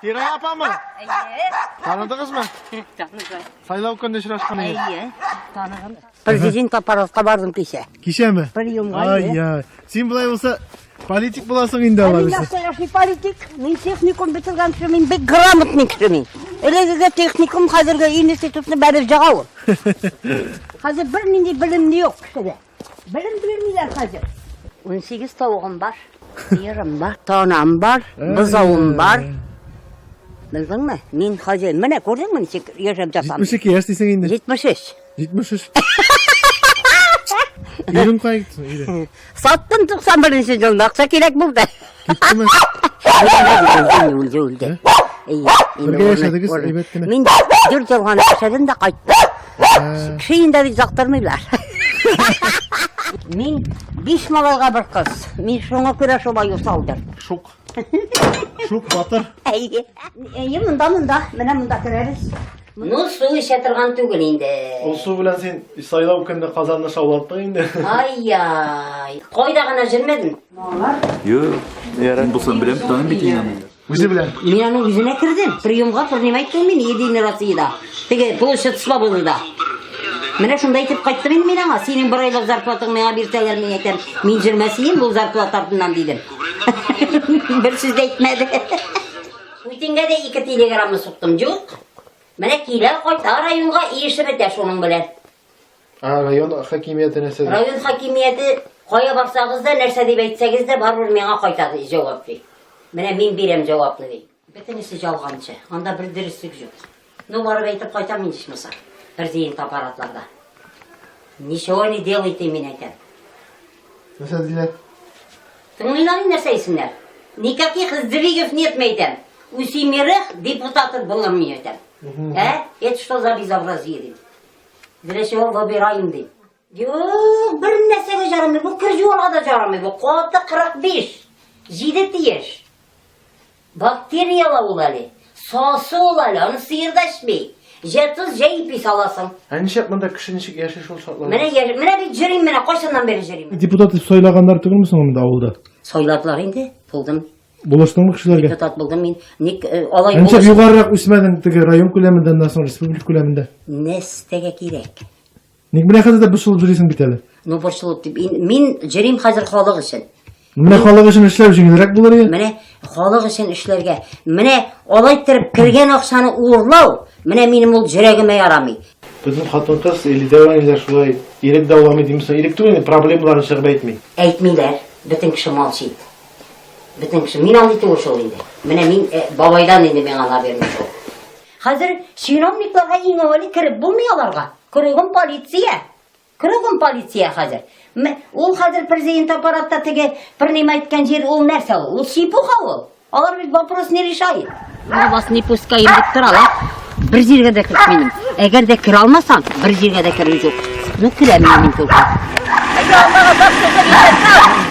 Фирая апамы? Әйе. Таныдыгызмы? Таныдым. Сайлау көнне очрашкан идек. Әйе, таныдым. Президент аппаратка бардым кичә. Кичәме? Приемга. Ай-яй. Син болай булса политик буласың инде алла Мин бирсә. настоящий политик. Мин техникум бетергән кеше, мин бик грамотный кеше мин. Элегеге техникум хәзерге институтны бәреп җага ул. Хәзер бернинди белем юк кешедә. Белем бирмиләр хәзер. 18 тавыгым бар, сыерым бар, танам бар, бозавым бар. Белдеңме? Мин хәзер менә күрдеңме ничек яшәп ятам? 72 яшь дисең инде. 73. 73. Ирең кая китте соң, ире? Саттым 91 елда, акча кирәк булды. Киттеме? Үлде, үлде, үлде. Әйе, инде Бергә урыны- яшәдегез, урыны. әйбәт кенә. Мин 4 ел гына яшәдем дә кайттым. Кеше инде бит яктырмыйлар. Мин биш малайга бер кыз. Мин шуңа күрә шулай усалдыр. Шук. Шук батыр. Әйе. Әйе, монда, монда. Менә монда керәбез. Ну, су эчә торган түгел инде. Ул су белән син сайлау көнне Казанны шаулаттың инде. Ай-яй. Кайда гына җөрмәдем. Юк, мин булсам беләм, таным бит инде аны. Үзе белән. Мин аның үзенә кердем. Приемга принимать иттем мин Единый Россияда. Теге площадь Свободада. Менә шунда әйтеп кайттым инде мин аңа. Синең бер айлык зарплатаң миңа бирсәләр, мин әйтәм, мин җөрмәс идем бу зарплата артыннан дидем. Бер сүз дә әйтмәде. Путинга да ике телеграмма суктым. Юк. Менә килә, кайта районга, иеше бетә шуның белән. А район хакимияте нәрсә ди? Район хакимияте кая барсагыз да, нәрсә дип әйтсәгез дә, барыбер миңа кайта ди җавап ди. Менә мин бирәм җавапны ди. Бөтенесе ялганчы. Анда бер дөреслек юк. Ну, барып әйтеп кайтам инде ичмаса. Президент аппаратларда. Ничего не делайте, мин әйтәм. Нәрсә диләр? Тыңлыйлар инде нәрсә әйтсеннәр. Никаких сдвигов нет, мин әйтәм. У семерых депутатов было, мин әйтәм. Ә? Это что за безобразие, дим. Для чего выбираем, дим. Юк, бер нәрсәгә ярамый. Бу кер юарга да ярамый. Бу каты 45. Җиде тиеш. Бактерияле ул әле. Сасы ул әле, аны сыер да эчми. Җә тоз, җә ипи саласың. Ә нишләп монда кеше ничек яши шул шартларда? Менә яши, менә бит җөрим менә, кайчаннан бирле җөрим. Депутат дип сайлаганнар түгелме соң монда авылда? Сайладылар инде, булдым. Булыштыңмы кешеләргә? Депутат булдым мин. Ник э, алай Ә ничек булыш- югарырак үсмәдең теге район күләмендә, аннан соң республика күләмендә? Нәрсәгә кирәк? Ник менә хәзер дә борчылып йөрисең бит әле. Ну, борчылып дип. Мин җөрим хәзер халык өчен. Менә халык өчен эшләү җиңелрәк булыр иде. Менә халык өчен эшләргә. Менә алай иттереп кергән акчаны урлау, менә минем ул йөрәгемә ярамый. Безнең хатын-кыз или дәү әниләр шулай ирек дауламый димме соң? Ирек түгел инде, проблемаларын чыгып әйтми. Әйтмиләр. Бөтен кеше молчит. Бөтен кеше. Мин андый түгел шул инде. Менә мин э, бабайдан инде миңа наверное шул. Хәзер чиновникларга иң әүвәле кереп булмый аларга. Кругом полиция. Кругом полиция хәзер. Ул хәзер президент аппаратта теге принимать иткән җир ул нәрсә ул? Ул чепуха ул. Алар бит вопрос не решает. Мы вас не пускаем дип торалар. Бер җиргә дә кертмим. Әгәр дә керә алмасаң, бер җиргә дә керү юк. Ну, керәм мин только. Әйдә, Аллага тапшырдым, исән сау.